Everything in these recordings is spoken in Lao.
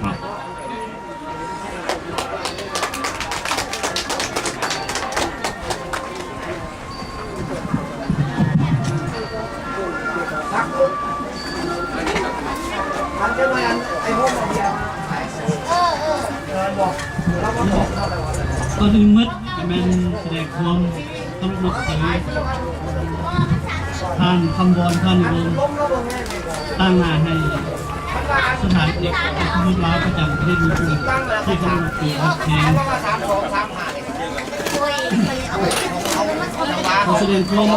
ກ່ອນອື່ນໝົດກໍແມ່ນສະແດງຄວາມ ເຄົາລົບນັບຖືທ່ານຄຳວອນ ພານຸວົງ ຕາງໜ້າໃຫ້ສະຖານເອກອັກຄະລັດທູດລາວປະຈຳປະເທດຍີ່ປຸ່ນ ທີ່ເຄົາລົບນັບຖືຮັກແພງ. ຂໍສະແດງຄວາມເ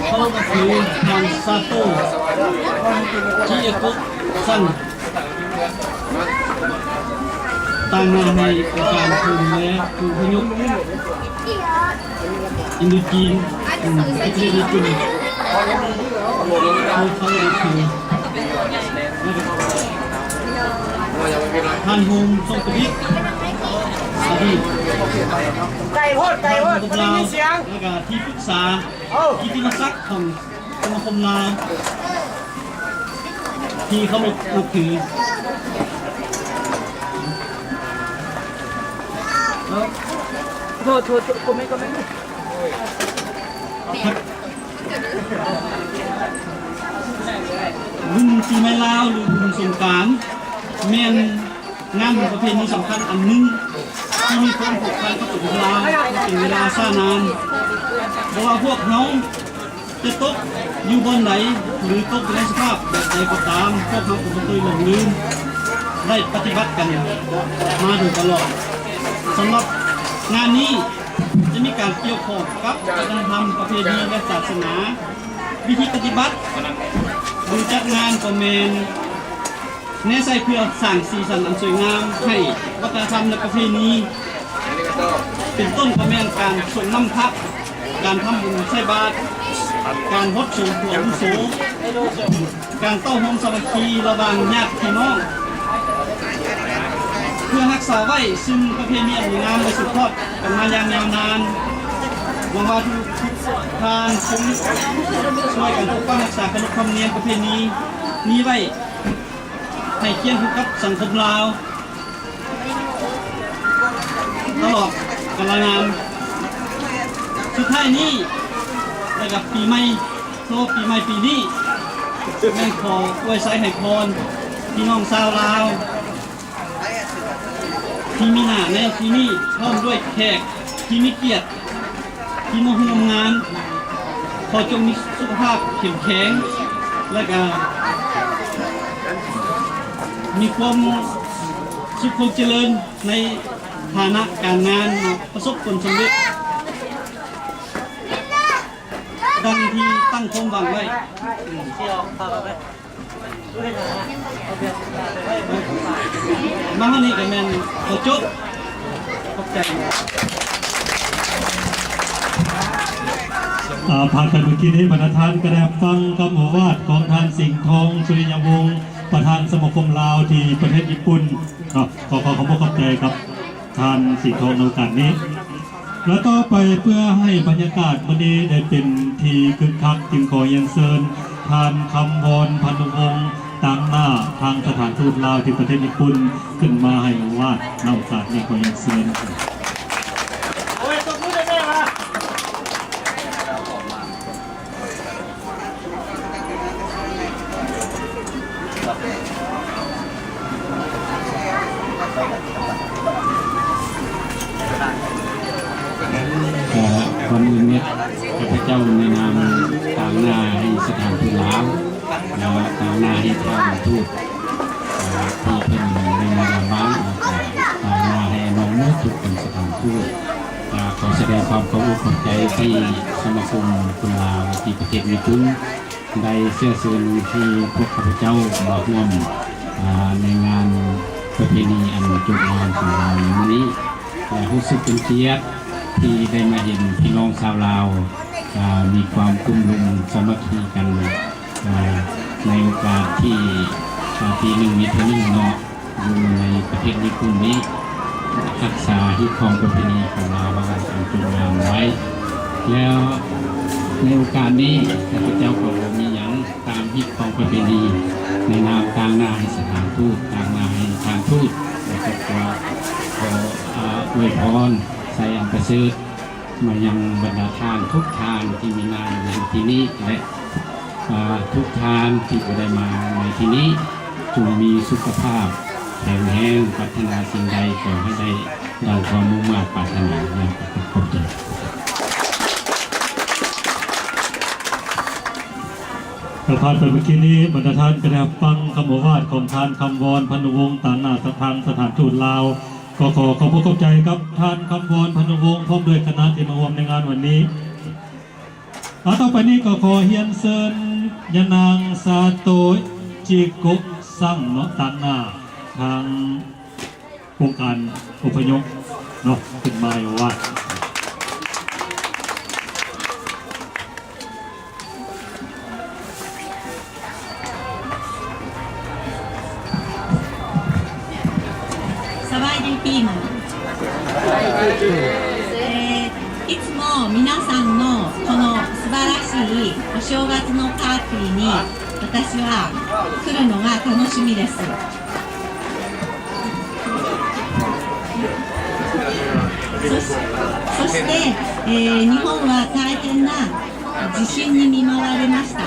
ຄົາລົບນັບຖືທ່ານ ຊາໂຕ ຈິເອໂກະ ຊັງ ຕາງໜ້າໃຫ້ອົງການຜູ້ດູແລຜູ້ອະພະຍົບອິນໂດຈີນ ອືມ ປະເທດຍີ່ປຸ່ນ ເຂົາເຂົ້າໄປຖື ແລະກໍທ່ານໂຮມ ຊົງກະບິດ ອະດີດ ໄກໂພດ ໄກໂພດ ບໍ່ໄດ້ຍິນສຽງ ແລະກໍທີ່ປຶກສາ ເອີ ກິດຕິມະສັກຂອງ ສະມາຄົມລາວທີ່ເຄົາລົບນັບຖື. ໂທດ ໂທດ ໂທດ ຄອມເມັນ ຄອມເມັນ. ບຸນປີໃໝ່ລາວ ຫຼື ບຸນສົງການ ແມ່ນ ງານບຸນປະເພນີສຳຄັນອັນໜຶ່ງ ທີ່ມີຄວາມຜູກພັນກັບປະເທດລາວມາເປັນເວລາຊ້ານານ. ບໍ່ວ່າພວກເຮົາຈະຕົກຢູ່ບ່ອນໃດ ຫຼື ຕົກຢູ່ໃນສະພາບແບບໃດກໍຕາມ, ພວກເຮົາກໍບໍ່ເຄີຍຫຼົງລືມ ໄດ້ປະຕິບັດກັນມາໂດຍຕະຫຼອດ. ສຳລັບງານນີ້ຈະມີການກ່ຽວຂ້ອງກັບວັດທະນະທຳ, ປະເພນີ ແລະ ສາສະໜາ. ວິທີປະຕິບັດ ຫຼື ຈັດງານກໍແມ່ນ ແນໃສ່ເພື່ອສ້າງສີສັນອັນສວຍງາມໃຫ້ວັດທະນະທຳ ແລະ ປະເພນີ ເປັນຕົ້ນກໍແມ່ນການສົງນ້ຳພະ, ການທຳບຸນໃສ່ບາດ, ການຫົດສົງຜູ້ອາວຸໂສ, ການເຕົ້າໂຮມສາມັກຄີລະຫວ່າງຍາດພີ່ນ້ອງ ເພື່ອຮັກສາໄວ້ຊຶ່ງປະເພນີອັນດີງາມ ແລະ ສືບທອດກັນມາຢ່າງຍາວນານ. ຫວັງວ່າທຸກໆທ່ານຄົງຊ່ວຍກັນປົກປັກຮັກສາຂະໜົບທຳນຽມປະເພນີນີ້ໄວ້ ໃຫ້ຄຽງຄູ່ກັບສັງຄົມລາວຕະຫຼອດການລະນານ. ສຸດທ້າຍນີ້ ແລະ ກັບປີໃໝ່ ໂທ ປີໃໝ່ປີນີ້ ແມ່ນຂໍອວຍໄຊໃຫ້ພອນພີ່ນ້ອງຊາວລາວທີ່ມີໜ້າໃນທີ່ນີ້ ພ້ອມດ້ວຍແຂກທີ່ມີກຽດ ທີ່ມາຮ່ວມງານ ຂໍຈົ່ງມີສຸຂະພາບເຂັ້ມແຂງ ແລະກະມີຄວາມສຸກຄວາມຈະເລີນໃນຖານະການງານເນາະ, ປະສົບຜົນສຳເລັດດັ່ງທີ່ຕັ້ງຄວາມຫວັງໄວ້. ມາຮອດນີ້ກໍແມ່ນຂໍຈົບ. ຂອບໃຈ. ອ່າ ຜ່ານໄປເມື່ອກີ້ນີ້ ບັນດາທ່ານກໍໄດ້ຮັບຟັງຄຳໂອວາດຂອງທ່ານ ສິງທອງ ສຸລິຍະວົງ ປະທານສະມາຄົມລາວທີ່ປະເທດຍີ່ປຸ່ນເນາະ. ຂໍ ຂໍຂອບ ຂອບໃຈກັບທ່ານ ສິງທອງ ໃນໂອກາດນີ້. ແລະ ຕໍ່ໄປເພື່ອໃຫ້ບັນຍາກາດມື້ນີ້ໄດ້ເປັນທີ່ຄຶກຄັກ, ຈຶ່ງຂໍຮຽນເຊີນທ່ານ ຄຳວອນ ພັນນຸວົງ ຕາງໜ້າທາງສະຖານທູດລາວທີ່ປະເທດຍີ່ປຸ່ນ ຂຶ້ນມາໃຫ້ໂອວາດໃນໂອກາດນີ້. ຂໍຮຽນເຊີນ. ໂອ້ຍ ຕົບມືໄດ້ແມ່ວະ. ເອີ ກ່ອນອື່ນໝົດ ຂ້າພະເຈົ້າໃນນາມຕາງໜ້າໃຫ້ສະຖານທູດລາວ ແລະ ຕາງໜ້າໃຫ້ທ່ານທູດ ເອີ ທີ່ເພິ່ນໄດ້ມາຢາມບ້ານ ແລະ ຕາງໜ້າໃຫ້ນ້ອງໝົດທຸກຄົນສະຖານທູດ ເອີ ຂໍສະແດງຄວາມຂອບອົກຂອບໃຈທີ່ສະມາຄົມຄົນລາວທີ່ປະເທດຍີ່ປຸ່ນ ໄດ້ເຊື້ອເຊີນໃຫ້ພວກຂ້າພະເຈົ້າມາຮ່ວມ ອ່າ ໃນງານປະເພນີອັນຈົບງາມຂອງລາວໃນມື້ນີ້ ແລະ ຮູ້ສຶກເປັນກຽດທີ່ໄດ້ມາເຫັນພີ່ນ້ອງຊາວລາວ ອ່າ ມີຄວາມກຸ້ມລຸມສາມັກຄີກັນ ອ່າ ໃນໂອກາດທີ່ ອ່າ ປີໜຶ່ງມີເທື່ອໜຶ່ງເນາະ ຢູ່ໃນປະເທດຍີ່ປຸ່ນນີ້ ຮັກສາຮີດຄອງປະເພນີຂອງລາວເຮົາໃຫ້ເປັນຈົນງາມໄວ້. ແລ້ວໃນໂອກາດນີ້ ຂ້າພະເຈົ້າກໍບໍ່ມີຫຍັງ ຕາມຮີດຄອງປະເພນີ ໃນນາມ ຕາງໜ້າໃຫ້ສະຖານທູດ, ຕາງໜ້າໃຫ້ທ່ານທູດ ແລະ ກໍຂໍ ຂໍ ອາ ອວຍພອນໄຊອັນປະເສີດມາຍັງບັນດາທ່ານທຸກທ່ານທີ່ມີໜ້າຢູ່ໃນທີ່ນີ້ ແລະ ອາ ທຸກທ່ານທີ່ບໍ່ໄດ້ມາໃນທີ່ນີ້ ຈົ່ງມີສຸຂະພາບແຂງແຮງ, ປາດຖະໜາສິ່ງໃດຂໍໃຫ້ໄດ້ດັ່ງຄວາມມຸ່ງມາດປາດຖະໜາ. ຂອບໃຈ. ແລະຜ່ານໄປເມື່ອກີ້ນີ້ ບັນດາທ່ານກໍໄດ້ຮັບຟັງຄຳໂອວາດຂອງທ່ານ ຄຳວອນ ພັນນຸວົງ ຕາງໜ້າສະທາງສະຖານທູດລາວ. ກໍຂໍຂອບອົກຂອບໃຈກັບທ່ານ ຄຳວອນ ພັນນຸວົງ ພ້ອມດ້ວຍຄະນະທີ່ມາຮ່ວມໃນງານວັນນີ້. ອາ ຕໍ່ໄປນີ້ກໍຂໍຮຽນເຊີນຍານາງ ຊາໂຕະ ຈິໂກະຊັງ ເນາະ ຕາງໜ້າທາງ ອົງການອົບພະຍົບເນາະ ເປັນມາຍວາດ. ສະບາຍດີປີໃໝ່. えー、いつも皆さんのこの素晴らしいお正月のパーティーに私は来るのが楽しみです。 そし、そして、えー、日本は大変な地震に見舞われました。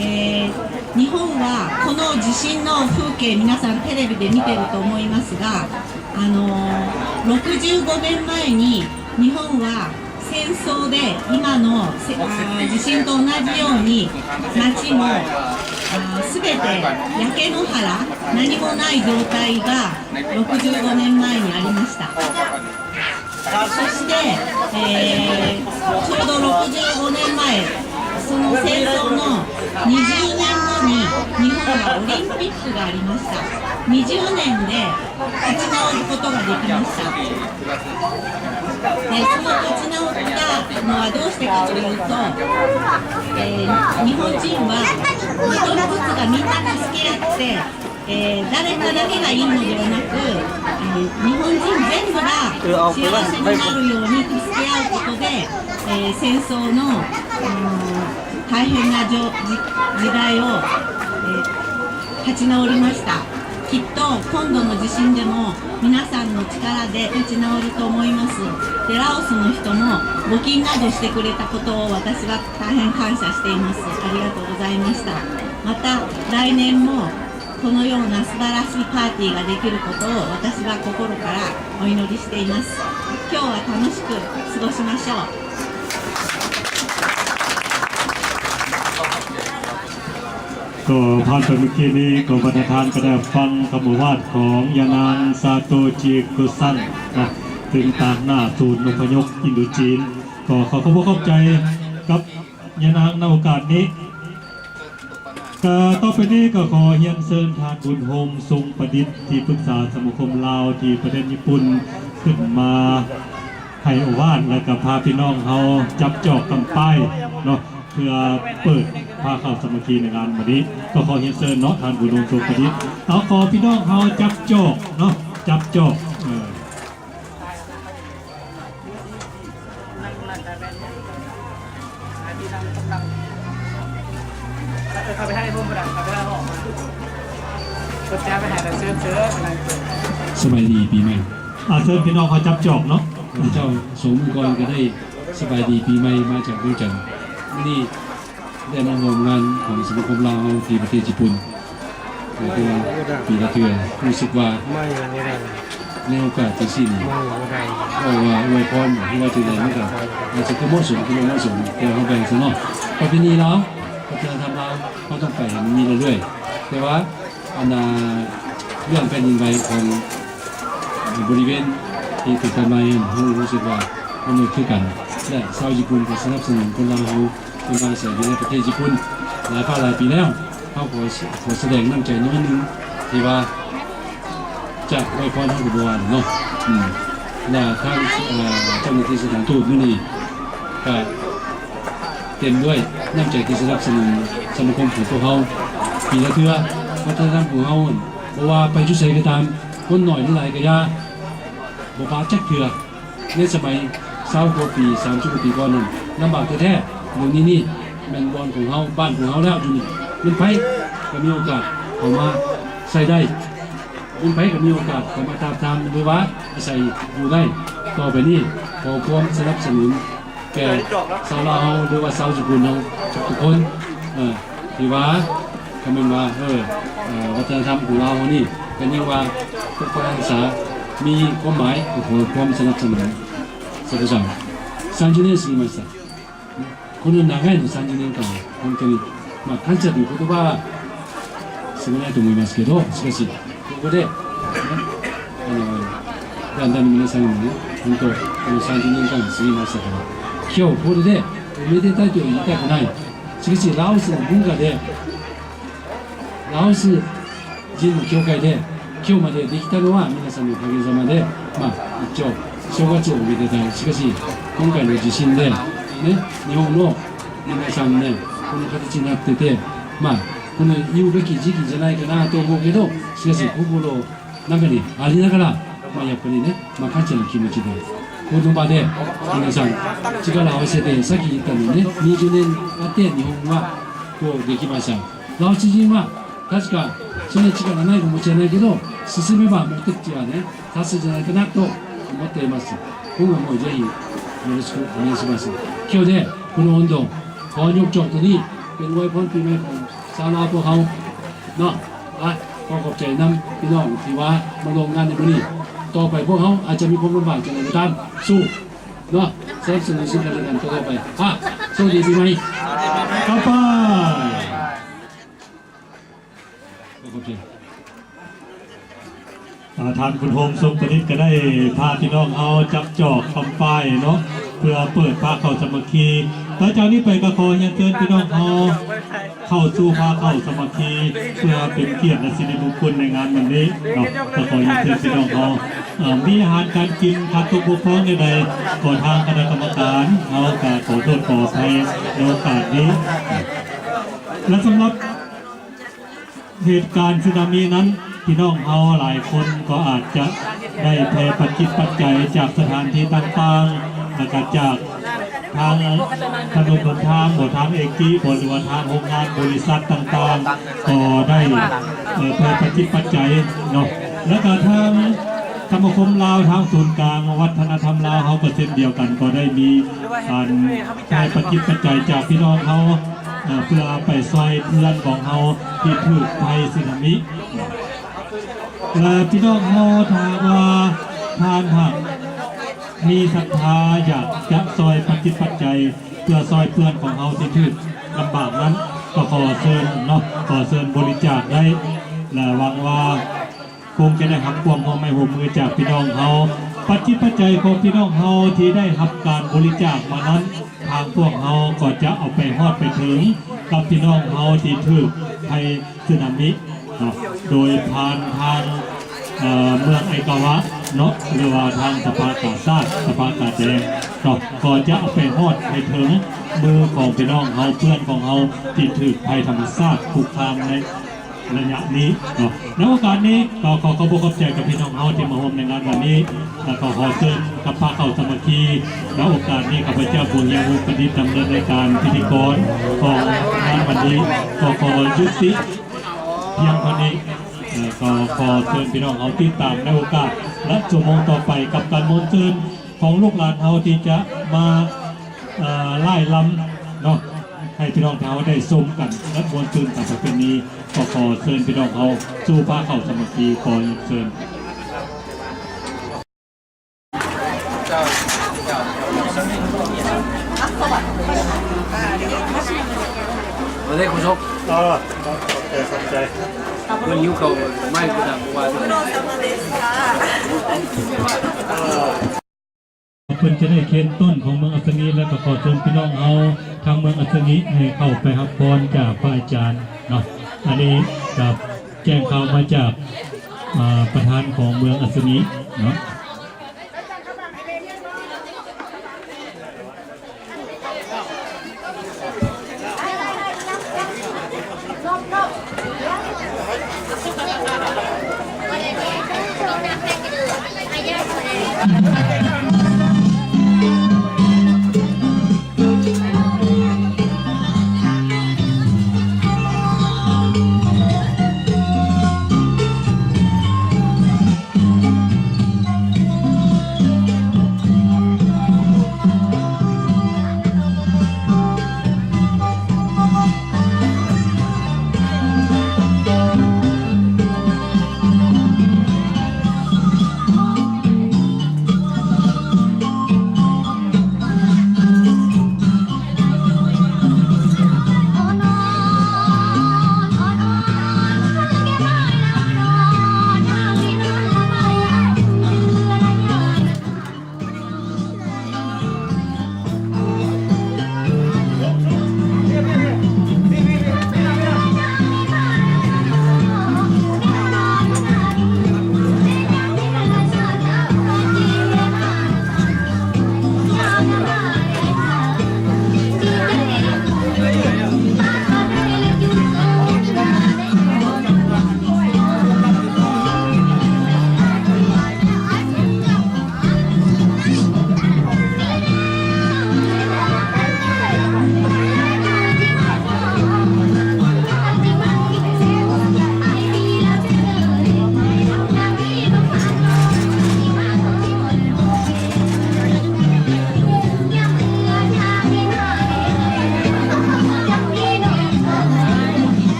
えー、日本はこの地震の風景、皆さんテレビで見てると思いますが、あのー、ろくじゅうごねんまえに日本は 戦争で今のせ、あー、地震と同じように街も、あー、すべて焼け野原、何もない状態がろくじゅうごねんまえにありました。そして、えー、ちょうどろくじゅうごねんまえ、その戦争のにじゅうねんごに日本はオリンピックがありました。にじゅうねんで 立ち直ることができました。で、その立ち直ったのはどうしてかというと、えー、日本人は一人ずつがみんな助け合って、えー、誰かだけがいいのではなく、えー、日本人全部が幸せになるように助け合うことで、えー、戦争の、あのー、大変なじょ、じ、時代を、えー、立ち直りました。 きっと今度の地震でも皆さんの力で立ち直ると思います。で、ラオスの人も募金などしてくれたことを私は大変感謝しています。ありがとうございました。また来年もこのような素晴らしいパーティーができることを私は心からお祈りしています。今日は楽しく過ごしましょう。 ກໍຜ່ານໄປເມື່ອກີ້ນີ້ ກໍບັນດາທ່ານກໍໄດ້ຟັງຄຳໂອວາດຂອງຍານາງ ຊາໂຕະ ຈິໂກະຊັງ ເນາະ ເປັນຕາງໜ້າສູນອົບພະຍົບອິນໂດຈີນ. ກໍຂໍຂອບອົກຂອບໃຈກັບຍານາງໃນໂອກາດນີ້. ກໍຕໍ່ໄປນີ້ກໍຂໍຮຽນເຊີນທ່ານ ບຸນໂຮມ ຊົງປະດິດ ທີ່ປຶກສາສະມາຄົມລາວທີ່ປະເທດຍີ່ປຸ່ນ ຂຶ້ນມາໃຫ້ໂອວາດ ແລະກໍພາພີ່ນ້ອງເຮົາຈັບຈອກກຳປ້າຍເນາະ ເພື່ອເປີດພາເຂົ້າສາມັກຄີໃນງານມື້ນີ້. ກໍຂໍຮຽນເຊີນເນາະ ທ່ານບຸນໂຮມ ຊົງປະດິດ. ເອົາ ຂໍພີ່ນ້ອງເຮົາຈັບຈອກເນາະ ຈັບຈອກ ເອີ ສະບາຍດີປີໃໝ່. ອາ ເຊີນພີ່ນ້ອງເຮົາຈັບຈອກເນາະ. ຂ້າພະເຈົ້າ ສົງ ມຸງກອນ ກໍໄດ້ສະບາຍດີປີໃໝ່ມາຈາກດວງຈັນ. ມື້ນີ້ ໄດ້ມາຮ່ວມງານຂອງສະມາຄົມລາວເຮົາທີ່ປະເທດຍີ່ປຸ່ນ ກໍຄືວ່າປີລະເທື່ອ ຮູ້ສຶກວ່າໃນໂອກາດຈັ່ງຊີ້ນີ້ ເວົ້າວ່າອວຍພອນ ຫຼືວ່າຈັ່ງໃດ ມັນກໍອາດຈະຄືເໝາະສົມ ຄືບໍ່ເໝາະສົມ ແຕ່ເຮົາແບ່ງຊະເນາະ. ປະເພນີລາວ ວັດທະນະທຳລາວ ເຮົາຕ້ອງໄປໃຫ້ມັນມີເລື້ອຍໆ ແຕ່ວ່າ ອັນນ່າ ເລື່ອງແຜ່ນດິນໄຫວຂອງບໍລິເວນທີ່ຖືກໄຟໄໝ້ນັ້ນ ເຮົາຮູ້ສຶກວ່າມັນບໍ່ຄືກັນ ແລະ ຊາວຍີ່ປຸ່ນກໍສະໜັບສະໜູນຄົນລາວເຮົາທີ່ມາອາໄສຢູ່ໃນປະເທດຍີ່ປຸ່ນຫຼາຍພາກຫຼາຍປີແລ້ວ. ເຮົາຂໍ ຂໍສະແດງນ້ຳໃຈໜ້ອຍໜຶ່ງ ທີ່ວ່າຈະອວຍພອນເຮົາກໍບໍ່ວ່າເນາະ. ອືມ ແລະ ທາງ ເອີ ເຈົ້າໜ້າທີ່ສະຖານທູດມື້ນີ້ກະ ເຕັມດ້ວຍນ້ຳໃຈທີ່ສະໜັບສະໜູນສະມາຄົມຂອງພວກເຮົາປີລະເທື່ອ. ວັດທະນະທຳຂອງເຮົາ ບໍ່ວ່າໄປຈຸດໃດກໍຕາມ ຄົນໜ້ອຍຫຼືຫຼາຍກໍຢ່າ ບໍ່ປະຈັກເທື່ອ. ໃນສະໄໝຊາວກວ່າປີ ສາມສິບກວ່າປີກ່ອນນັ້ນ ລຳບາກແທ້ໆ. ດຽວນີ້ນີ້ແມ່ນບ່ອນຂອງເຮົາ ບ້ານຂອງເຮົາແລ້ວ. ຢູ່ນີ້ແມ່ນໃຜກໍມີໂອກາດ ເຂົ້າມາໃຊ້ໄດ້ ບຸນໃຜກໍມີໂອກາດເຂົ້າມາທາບທາມ ຫຼືວ່າອາໄສຢູ່ໄດ້. ຕໍ່ໄປນີ້ຂໍຄວາມສະໜັບສະໜູນແກ່ຊາວລາວເຮົາ ຫຼືວ່າຊາວສະກຸນເຮົາທຸກໆຄົນ ເອີ ທີ່ວ່າ ຄຳແມ່ນວ່າ ເອີ ເອີ ວັດທະນະທຳຂອງລາວເຮົານີ້ ກໍຍິ່ງວ່າປົກປັກຮັກສາ ມີຄວາມໝາຍ ກໍຂໍຄວາມສະໜັບສະໜູນ. ສາທຸສາທຸ ສາມສິບເດືອນ 過ぎました。この長いのさんじゅうねんかん、本当に、まあ、感謝という言葉は少ないと思いますけど、しかし、ここで、ね、あの、だんだん皆さんにもね、本当、このさんじゅうねんかん過ぎましたから、今日これでおめでたいとは言いたくない。しかし、ラオスの文化で、ラオス人の教会で今日までできたのは皆さんのおかげさまで、まあ、一応、正月をおめでたい。しかし、今回の地震で、ね、日本の皆さんね、この形になってて、まあ、この言うべき時期じゃないかなと思うけど、しかし、心の中にありながら、まあ、やっぱりね、まあ、感謝の気持ちで、この場で皆さん、力を合わせて、さっき言ったのね、にじゅうねんあって日本はこうできました。 老主人は確かそんな力ないかもしれないけど、進めば目的地はね、達成じゃないかなと思っています。今後もぜひよろしくお願いします。今日ね、この音頭、ขอยกช่อต้นนี้เป็นอวยพรปีใหม่ของชาวลาวพวกเฮาเนาะ อ่ะ ขอขอบใจนำพี่น้องที่ว่ามาร่วมงานในมื้อนี้ ต่อไปพวกเฮาอาจจะมีความลำบากจังใดก็ตาม สู้เนาะ สนับสนุนซึ่งกันและกันต่อๆไป อ่ะ โชคดีปีใหม่ 乾杯 ຂອບໃຈ. ອ່າ ທ່ານບຸນໂຮມ ສົມປະດິດ ກໍໄດ້ພາພີ່ນ້ອງເຮົາຈັບຈອກຄຳປ້າຍເນາະ ເພື່ອເປີດພາເຂົ້າສາມັກຄີ. ຕໍ່ຈາກນີ້ໄປກໍຂໍຮຽນເຊີນພີ່ນ້ອງເຮົາເຂົ້າສູ່ພາເຂົ້າສາມັກຄີ ເພື່ອເປັນກຽດ ແລະ ສິລິມຸງຄຸນໃນງານວັນນີ້ເນາະ. ກໍຂໍຮຽນເຊີນພີ່ນ້ອງເຮົາ ເອີ ມີອາຫານການກິນຂາດຕົກບົກຜ່ອງໃດໆ ກໍທາງຄະນະກຳມະການເຮົາກໍຂໍໂທດຂໍອະໄພໃນໂອກາດນີ້. ແລະ ສຳລັບ ເຫດການສຸນາມິນັ້ນ ພີ່ນ້ອງເຮົາຫຼາຍຄົນກໍອາດຈະໄດ້ແຜ່ປັດຈິດປັດໄຈຈາກສະຖານທີ່ຕ່າງໆ ແລະກະຈາກທາງຖະໜົນຫົນທາງບໍ ທາງເອກະບໍ ຫຼືວ່າທາງໂຮງງານບໍລິສັດຕ່າງໆ ກໍໄດ້ ເອີ ແຜ່ປັດຈິດປັດໄຈເນາະ. ແລະກະທາງສະມາຄົມລາວ ທາງສູນກາງວັດທະນະທຳລາວເຮົາກໍເຊັ່ນດຽວກັນ ກໍໄດ້ມີການ ແຜ່ປັດຈິດປັດໄຈຈາກພີ່ນ້ອງເຮົາ ເອີ ເພື່ອໄປຊ່ອຍເພື່ອນຂອງເຮົາທີ່ຖືກໄພສຸນາມິ ແລະ ພີ່ນ້ອງເຮົາ ຖ້າຫາກວ່າທ່ານຫາກມີສັດທາຢາກຈະຊ່ອຍປັດຈິດປັດໄຈ ເພື່ອຊ່ອຍເພື່ອນຂອງເຮົາທີ່ຖືກລຳບາກນັ້ນ ກໍຂໍເຊີນເນາະ ຂໍເຊີນບໍລິຈາກໄດ້ ແລະ ຫວັງວ່າ ຄົງຈະໄດ້ຮັບຄວາມຮ່ວມໄມ້ຮ່ວມມືຈາກພີ່ນ້ອງເຮົາ. ປັດຈິດປັດໄຈຂອງພີ່ນ້ອງເຮົາທີ່ໄດ້ຮັບການບໍລິຈາກມານັ້ນ ທາງພວກເຮົາກໍຈະເອົາໄປຮອດໄປເຖິງກັບພີ່ນ້ອງເຮົາທີ່ຖືກໄພສຸນາມິເນາະ ໂດຍຜ່ານທາງ ເອີ ເມືອງໄອກາວະເນາະ ຫຼືວ່າທາງສະພາກາຊາດ ສະພາກາແດງເນາະ ກໍຈະເອົາໄປຮອດໄປເຖິງມືຂອງພີ່ນ້ອງເຮົາ ເພື່ອນຂອງເຮົາທີ່ຖືກໄພທຳມະຊາດຄຸກຄາມໃນ ໄລຍະນີ້ເນາະ. ໃນໂອກາດນີ້ກໍຂໍຂອບອົກຂອບໃຈກັບພີ່ນ້ອງເຮົາທີ່ມາຮ່ວມໃນງານວັນນີ້ ແລະ ກໍຂໍເຊີນກັບພາເຂົ້າສາມັກຄີ. ໃນໂອກາດນີ້ ຂ້າພະເຈົ້າ ພວງຮຽງ ວົງປະດິດ ດຳເນີນລາຍການພິທີກອນຂອງງານວັນນີ້ ກໍຂໍຍຸຕິພຽງເທົ່ານີ້. ເອີ ກໍຂໍເຊີນພີ່ນ້ອງເຮົາຕິດຕາມໃນໂອກາດ ແລະ ຊົ່ວໂມງຕໍ່ໄປ ກັບການມ່ວນຊື່ນ ຂອງລູກຫຼານເຮົາທີ່ຈະມາ ເອີ ລ່າຍລຳເນາະ ໃຫ້ພີ່ນ້ອງເຮົາໄດ້ຊົມກັນ ແລະ ມ່ວນຊື່ນກັບປະເພນີ. ກໍຂໍເຊີນພີ່ນ້ອງເຮົາສູ່ພາເຂົ້າສາມັກຄີ. ຂໍຮຽນເຊີນ. ເອົາເດ້ ໂຄສົກ. ເອີ ຂອບໃຈ ຂອບໃຈ. ເພິ່ນຫິວເຂົ້າໄມ້ ເພິ່ນບໍ່ວ່າ. ເພິ່ນຈະໄດ້ເຄນຕົ້ນຂອງເມືອງອັດສະງິງ ແລະ ກໍຂໍເຊີນພີ່ນ້ອງເຮົາທາງເມືອງອັດສະງິງໃຫ້ເຂົ້າໄປຮັບພອນຈາກພະອາຈານເນາະ. ອັນນີ້ກໍແຈ້ງຂ່າວມາຈາກ ເອີ ປະທານຂອງເມືອງອັດສະງິງເນາະ.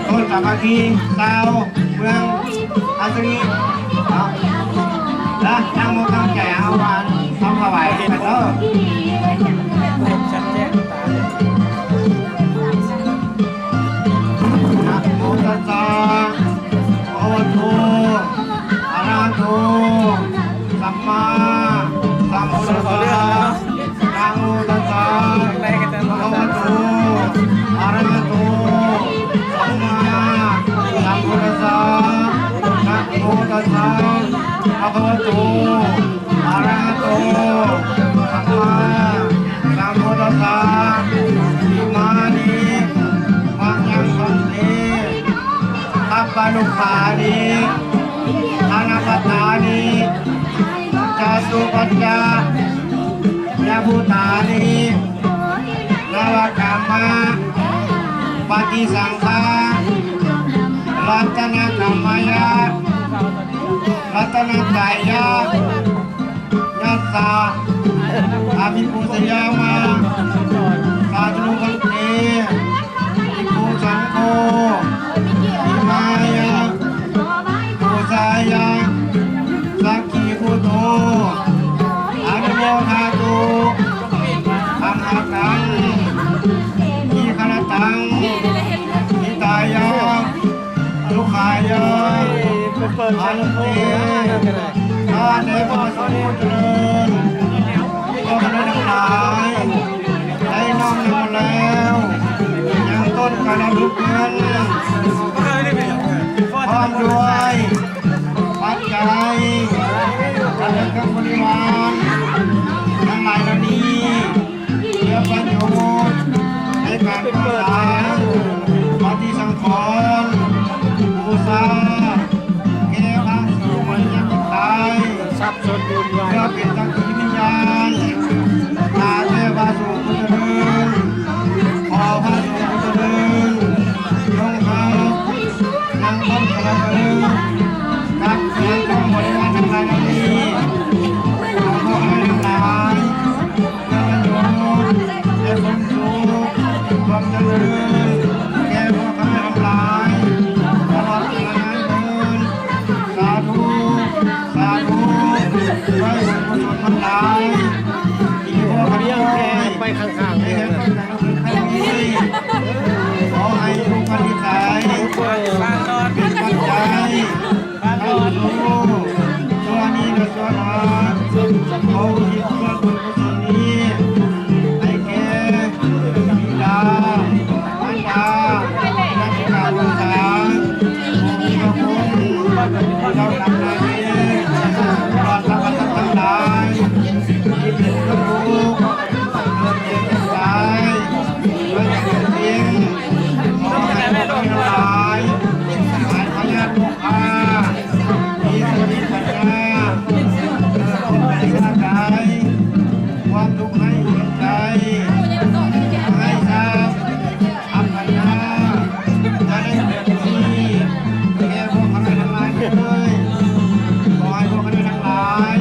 ຕົ້ນສາມັກຄີຊາວເມືອງອາສະນີເນາະ ແລະ ຕັ້ງອົກຕັ້ງໃຈເອົາຫວານຄຳຖວາຍໃຫ້ກັນເດີ. ນະໂມຕັດສະ ພະຄະວະໂຕ ອະລະຫະໂຕ ສຳມາສຳພຸດທັດສະ ນະໂມຕັດສະ ພະຄະວະໂຕ ອະລະຫະໂຕ ສຳມາສຳພຸດທັດສະ ນະໂມຕັດສະ ພະຄະວະໂຕ ອະລະຫະໂຕ ສຳມາສຳພຸດທັດສະ ອິມານິ ມະຍັງ ພັນເຕ ສັບບານຸພານິ ທານະພັດຖານິ ຈະຕຸປັດຈະຍະພູຕານິ ນະວະກຳມະ ປະຕິສັງຄາ ລັດຕະນະກຳມະຍະ ລັດຕະນະໄຕຍະ ຍັດສະ ອະພິປູຊະຍາມະ ສາທຸ ພັນເຕ ພິກຂຸ ສັງໂຄ ອິມາຍະ ປູຊາຍະ ສັກຂີພຸດໂທ ອະນຸໂມທາຕຸ ອັງຄະຕັງ ທີຄະຣະຕັງ ຫິຕາຍະ ສຸຂາຍະ ອານຸເພ ຂ້າແດ່ພະສົງຜູ້ຈະເລີນ ພວກຂ້ານ້ອຍທັງຫຼາຍ ໄດ້ນ້ອມນຳມາແລ້ວ ຍັງຕົ້ນກາລະລຶກເງິນ ພ້ອມດ້ວຍປັດໄຈ ແລະ ເຄື່ອງບໍລິວານທັງຫຼາຍເຫຼົ່ານີ້ ເພື່ອປະໂຫຍດໃນການກໍ່ສ້າງປະຕິສັງຂອນ ບູຊາ ແກ່ພະສົງໃນຍາມຕາຍ ເພື່ອເປັນສັກຂີວິນຍານ ຂ້າແດ່ພະສົງຜູ້ຈະເລີນ ຂໍພະສົງຜູ້ຈະເລີນ ຈົ່ງຮັບ ນຳຄວາມສະເລີດກັບເຄື່ອງບໍລິວານທັງຫຼາຍເຫຼົ່ານີ້ ຂໍພວກເຮົາທັງຫຼາຍ ເພື່ອປະໂຫຍດ ແລະ ຄວາມສຸກ ຄວາມຈະເລີນ ແກ່ພວກເຮົາທັງຫຼາຍ ຕະຫຼອດການນານເທີນ ສາທຸ ສາທຸ ດ້ວຍບຸນກຸສົນທັງຫຼາຍ ທີ່ພວກເຮົາໄປຂ້າງໆ ໄດ້ເຮັດມາ ໃນມື້ນີ້ ຂໍໃຫ້ອຸປະນິໄສ ເປັນປັດໄຈ ໃຫ້ຜູ້ຊົ່ວນີ້ ແລະ ຊົ່ວໜ້າ ຂໍອຸທິດສ່ວນບຸນກຸສົນນີ້ ໃຫ້ແກ່ບິດາ ມານດາ ແລະ ຜູ້ເຖົ້າຜູ້ແກ່ ຜູ້ມີພະຄຸນ ເຈົ້າກຳນາຍເວນ ຕະຫຼອດທັງທ່ານທັງຫຼາຍ ທີ່ເປັນເຈົ້າທຸກ ເກີດເຈັບເຈັບຕາຍ ເກີດເຈັບເຈັບເຈັບ ຂໍໃຫ້ພວກເຮົາທັງຫຼາຍ ໃຫ້ພະຍາດໂລຄາ ມີສະຕິປັນຍາ ເກີດຜົນໃນຊາດໃດ ຄວາມທຸກໄຮ້ເຫັນໃຈ ໃຫ້ຊາດ ອັບພັນຍາ ຈະໄດ້ເກີດມີແກ່ພວກຂ້ານ້ອຍທັງຫຼາຍເທີ້ນ. ຂໍໃຫ້ພວກຂ້ານ້ອຍທັງຫຼາຍ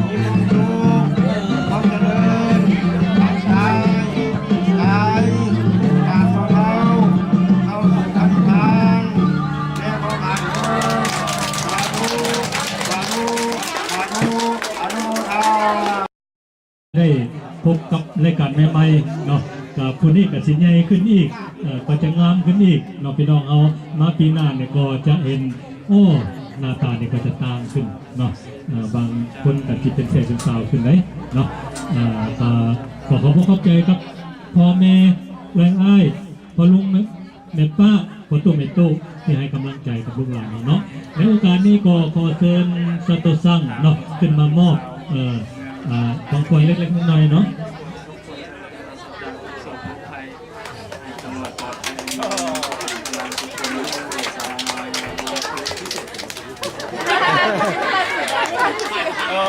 ມີຄວາມສຸກ ຄວາມຈະເລີນ ທັງກາຍ ກາຍ ກາຍເທົ່າເທົ່າ ເຂົ້າສູ່ພະນິບພານ ແກ່ພວກຂ້ານ້ອຍເທີ້ນ. ສາທຸ ສາທຸ ສາທຸ ອະນຸໂມທາ ໄດ້ພົບກັບລາຍການໃໝ່ໆເນາະ ກະຜູ້ນີ້ກະຊິໃຫຍ່ຂຶ້ນອີກ ເອີ ກະຈະງາມຂຶ້ນອີກເນາະ ພີ່ນ້ອງເຮົາ. ມາປີໜ້ານີ້ກໍຈະເຫັນ ໂອ້ ໜ້າຕານີ້ກໍຈະຕ່າງຂຶ້ນເນາະ ເອີ ບາງຄົນກະຊິເປັນແຊເປັນສາວຂຶ້ນໄດ໋ເນາະ. ເອີ ກະຂໍຂອບອົກຂອບໃຈກັບພໍ່ແມ່ ເອື້ອຍອ້າຍ ພໍ່ລຸງ ແມ່ປ້າ ພໍ່ຕູ້ແມ່ຕູ້ ທີ່ໃຫ້ກຳລັງໃຈກັບລູກຫຼານເຮົາເນາະ. ໃນໂອກາດນີ້ກໍຂໍເຊີນຊາໂຕະຊັງເນາະ ຂຶ້ນມາມອບ ເອີ ອາ ຂອງຂວັນເລັກໆນ້ອຍໆເນາະ. ອ່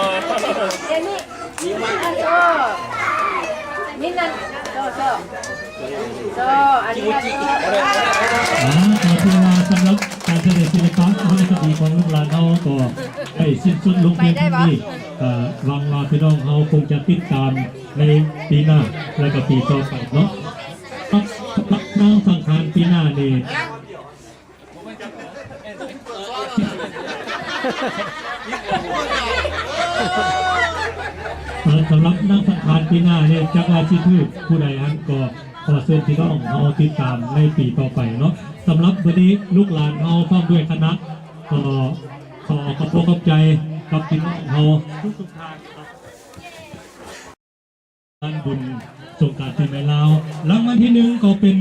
າ ກໍຖືວ່າສຳລັບການສະແດງສິລະປະວນນະຄະດີຂອງລູກຫຼານເຮົາກໍໄດ້ສິ້ນສຸດລົງພຽງເທົ່ານີ້. ກໍຫວັງວ່າພີ່ນ້ອງເຮົາຄົງຈະຕິດຕາມໃນປີໜ້າ ແລະກໍປີຕໍ່ໄປເນາະ. ນາງສັງຂານປີໜ້ານີ້ ເອີ ສຳລັບນາງສັງຂານປີໜ້ານີ້ ຈັກວ່າຊິຖືກຜູ້ໃດຫັ້ນ ກໍຂໍເຊີນພີ່ນ້ອງເຮົາຕິດຕາມໃນປີຕໍ່ໄປເນາະ. ສຳລັບມື້ນີ້ລູກຫຼານເຮົາພ້ອມດ້ວຍຄະນະ ກໍຂໍຂອບອົກຂອບໃຈກັບພີ່ນ້ອງເຮົາທຸກໆທ່ານ. ງານບຸນສົງການປີໃໝ່ລາວ ລາງວັນທີໜຶ່ງກໍເປັນ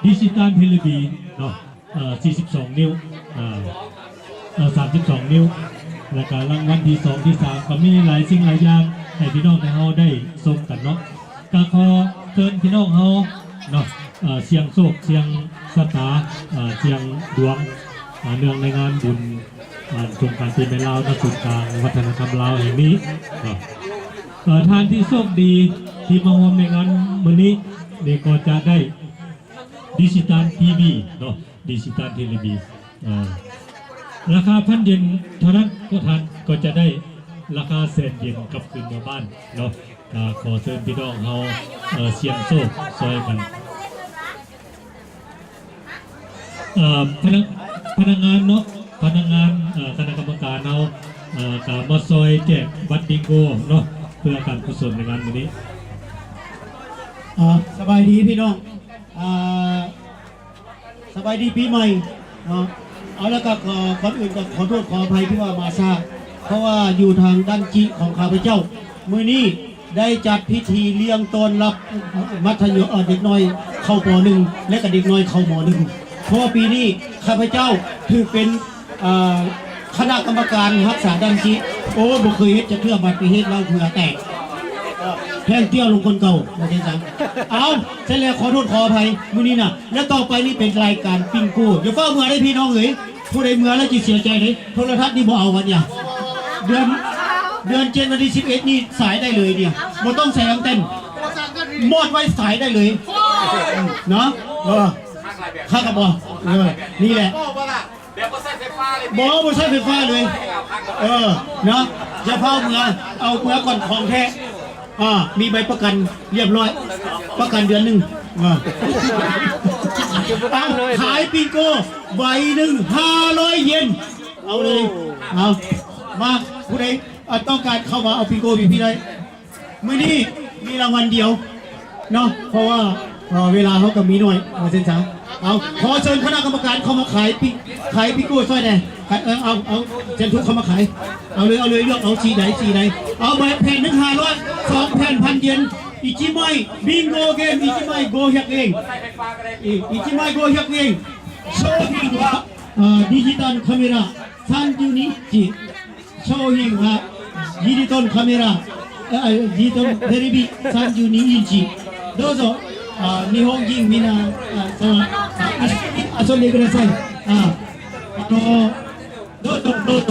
ດິຈິຕອນເທເລບີເນາະ ເອີ ສີ່ສິບສອງນິ້ວ ເອີ ເອີ ສາມສິບສອງນິ້ວ ແລ້ວກະລາງວັນທີສອງ ທີສາມ ກໍມີຫຼາຍສິ່ງຫຼາຍຢ່າງໃຫ້ພີ່ນ້ອງໄດ້ເຮົາໄດ້ຊົມກັນເນາະ. ກະຂໍເຊີນພີ່ນ້ອງເຮົາເນາະ ເອີ ສ່ຽງໂຊກ ສ່ຽງຊະຕາ ເອີ ສ່ຽງດວງ ເອີ ເນື່ອງໃນງານບຸນ ອ່າ ສົງການປີໃໝ່ລາວ ນະສູນກາງວັດທະນະທຳລາວແຫ່ງນີ້ເນາະ. ເອີ ທ່ານທີ່ໂຊກດີທີ່ມາຮ່ວມໃນງານມື້ນີ້ນີ້ ກໍຈະໄດ້ດິຈິຕອນທີວີເນາະ ດິຈິຕອນເທເລວີ ເອີ ລາຄາພັນເຢັນເທົ່ານັ້ນ ກໍທ່ານກໍຈະໄດ້ລາຄາແສນເຢັນກັບຄືນເມືອບ້ານເນາະ. ກໍຂໍເຊີນພີ່ນ້ອງເຮົາ ເອີ ສ່ຽງໂຊກຊ່ອຍກັນ. ເອີ ພະນັກ ພະນັກງານເນາະ ພະນັກງານ ເອີ ຄະນະກຳມະການເຮົາ ເອີ ກະມາຊ່ອຍແຈກບັດບິງໂກເນາະ ເພື່ອການກຸສົນໃນງານມື້ນີ້. ອ່າ ສະບາຍດີພີ່ນ້ອງ ອ່າ ສະບາຍດີປີໃໝ່ເນາະ. ເອົາ ແລ້ວກໍຂໍ ກ່ອນອື່ນກໍຂໍໂທດຂໍອະໄພທີ່ວ່າມາຊ້າ ເພາະວ່າຢູ່ທາງດ້ານຈິຂອງຂ້າພະເຈົ້າ ມື້ນີ້ ໄດ້ຈັດພິທີລ້ຽງຕ້ອນຮັບມັດທະຍົມ ເອີ ເດັກນ້ອຍເຂົ້າ ປໍໜຶ່ງ ແລະກະເດັກນ້ອຍເຂົ້າ ມໍໜຶ່ງ ເພາະວ່າປີນີ້ຂ້າພະເຈົ້າຖືກເປັນ ເອີ ຄະນະກຳມະການຮັກສາດ້ານຈິ. ໂອ້ ບໍ່ເຄີຍເຮັດຈັກເທື່ອ ບັດໄປເຮັດແລ້ວເຫື່ອແຕກ ແພງຕ້ຽວລົງຄົນເກົ່າ ວ່າຈັ່ງຊັ້ນ. ເອົາ ເສັດແລ້ວ ຂໍໂທດຂໍອະໄພມື້ນີ້ນະ ແລະຕໍ່ໄປນີ້ເປັນລາຍການບິງໂກ. ຢ່າຟ້າວເມືອເດີພີ່ນ້ອງເອີຍ ຜູ້ໃດເມືອແລ້ວຊິເສຍໃຈເດ້. ໂທລະທັດນີ້ບໍ່ເອົາວັນຍາ ເດືອນ ເດືອນເຈັດ ວັນທີສິບເອັດນີ້ສາຍໄດ້ເລີຍເດ ບໍ່ຕ້ອງໃສ່ອັງແຕນ ມອດໄວ້ສາຍໄດ້ເລີຍເນາະ. ເອີ ຄັກກະບໍ່ ເອີ ນີ້ແຫຼະ ບໍ່ ບໍ່ໃຊ້ໄຟຟ້າເລີຍ ເອີ ເນາະ. ຢ່າຟ້າວເມືອ ເອົາເມືອກ່ອນຂອງແທ້. ອ່າ ມີໃບປະກັນຮຽບຮ້ອຍ ປະກັນເດືອນໜຶ່ງ. ເອີ ເອົາ ຂາຍບິງໂກໃບໜຶ່ງຫ້າຮ້ອຍເຢັນ ເອົາເລີຍ. ເອົາ ມາ ຜູ້ໃດ ເອີ ຕ້ອງການເຂົ້າມາເອົາບິງໂກຢູ່ພີ້ໄດ້. ມື້ນີ້ມີລາງວັນດຽວເນາະ ເພາະວ່າ ເອີ ເວລາເຮົາກໍມີໜ້ອຍ ວ່າຊັ້ນຊະ. ເອົາ ຂໍເຊີນຄະນະກຳມະການເຂົ້າມາຂາຍປິ ຂາຍບິງໂກຊ່ອຍແດ່. ເອີ ເອົາ ເອົາ ເຊີນທຸກເຂົ້າມາຂາຍ. ເອົາເລີຍ ເອົາເລີຍ ເລືອກເອົາສີໃດ ສີໃດ. ເອົາໃບແຜ່ນໜຶ່ງຫ້າຮ້ອຍ ສອງແຜ່ນພັນເຢັນ. ອິຈິໄມ ບິງໂກເກມ ອິຈິໄມ ໂກຮຽກເອງ ອິຈິໄມ ໂກຮຽກເອງ. ໂຊຮິວະ ເອີ ດິຈິຕອນຄາເມຣາ ສາມຈຸນິຈິ 商品は、技術とカメラ、あ、技術とテレビさんじゅうにインチ。どうぞ、あ、日本人みんな、あ、さ、あ、遊んでください。あ、あの、どうぞ、どうぞ。